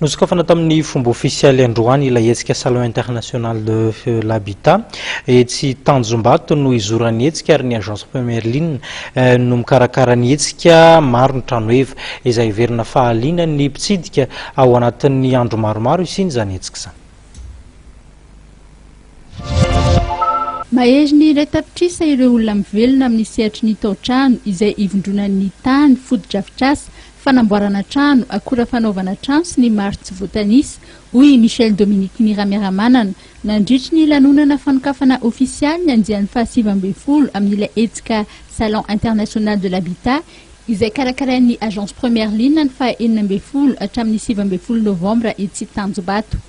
Nosokafana tamin'ny fomba ofisialy androany ilay hetsika Salon International de l'Habitat. Etsy Tanjombato no izoran'ny hetsika ary ny Agence Première Ligne no mikarakara ny hetsika. Maro ny tranoheva izay heverina fa hahaliana ny mpitsidika ao anatin'ny andro maromaro hisian'izany hetsika izany. Mahery ny iray tapitrisa ireo olona mivelona amin'ny sehatry ny tao-trano izay ivondronan'ny tany, fotodrafitrasa, fanamboarana trano, akora fanaovana trano sy ny maro tsy voatanisa, hoy i Michel Dominique Miramiaramanana, nandritry ny lanonana fanokafana ofisialy ny andiany faha-19 amin'ilay hetsika Salon International de l'Habitat izay karakarain'ny Agence Première Ligne ny faha 16 hatramin'ny 19 novambra etsy Tanjombato.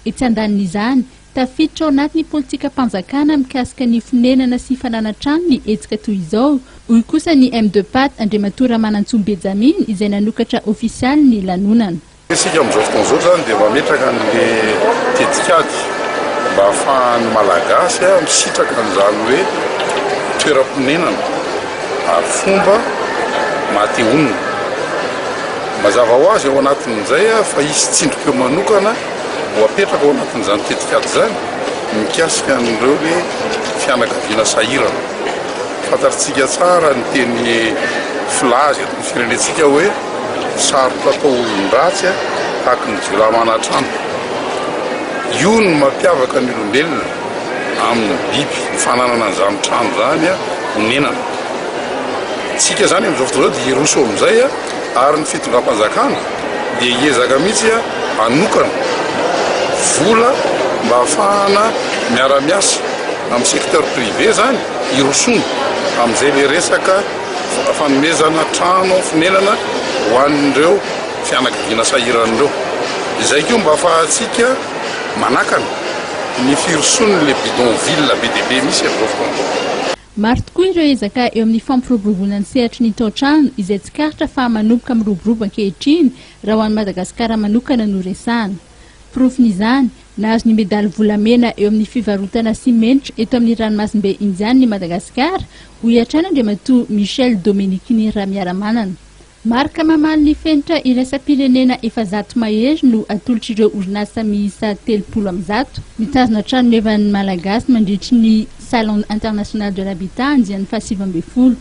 Etsy andanin'izany, tafiditra ao anatin'ny politikam-panjakana mikasika ny fonenana sy fananan-trano ny hetsika toy izao, hoy kosa ny MDPAT, Andriamatoa Ramanantsoa Benjamina, izay nanokatra ofisialy ny lanonana. Isika amin'izao fotoana izao izany dia mametraka an'ilay tetikady mba hahafahan'ny Malagasy misitraka an'izany hoe toeram-ponenana ary fomba maha-te honina. Mazava ho azy ao anatin'izay fa hisy tsindrim-peo manokana ho apetraka ao anatin'izany tetikady izany mikasika an'ireo le fianakaviana sahirana. Fantatritsika tsara ny teny filaza eto amin'ny firenentsika hoe sarotra atao olon-dratsy tahaky ny jiolahy manan-trano. Io no mampiavaka ny olombelona amin'ny biby, ny fananana an'izany trano izany honenana. Tsika izany amin'izao fotoana izao dia hiroso amin'izay ary ny fitondram-panjakana dia hiezaka mihitsy hanokana vola mba hahafahana miara-miasa amin'ny secteur privé izany hirosoana amin'izay ilay resaka fanomezana trano fonenana ho an'ireo fianakaviana sahirana ireo. Izay koa mba hahafahantsika manakana ny firosoan'ilay bidonville be dia be misy amin'izao fotoana izao. Maro tokoa ireo ezaka eo amin'ny fampiroboroboana ny sehatry ny tao-trano izay tsikaritra fa manomboka miroborobo ankehitriny raha ho an'i Madagasikara manokana no resahana. Porofon'izany, nahazo ny medaly volamena eo amin'ny fivarotana simenitra eto amin'ny ranomasimbe Indianina i Madagasikara, hoy hatrany Andriamatoa Michel Domenichini Ramiaramanana. Marika mamaly ny fenitra iraisam-pirenena efa zato mahery no atolotr'ireo orinasa miisa 130 mitazona tranohevan'ny Malagasy mandritry ny Salon International de l'Habitat andiany faha 19.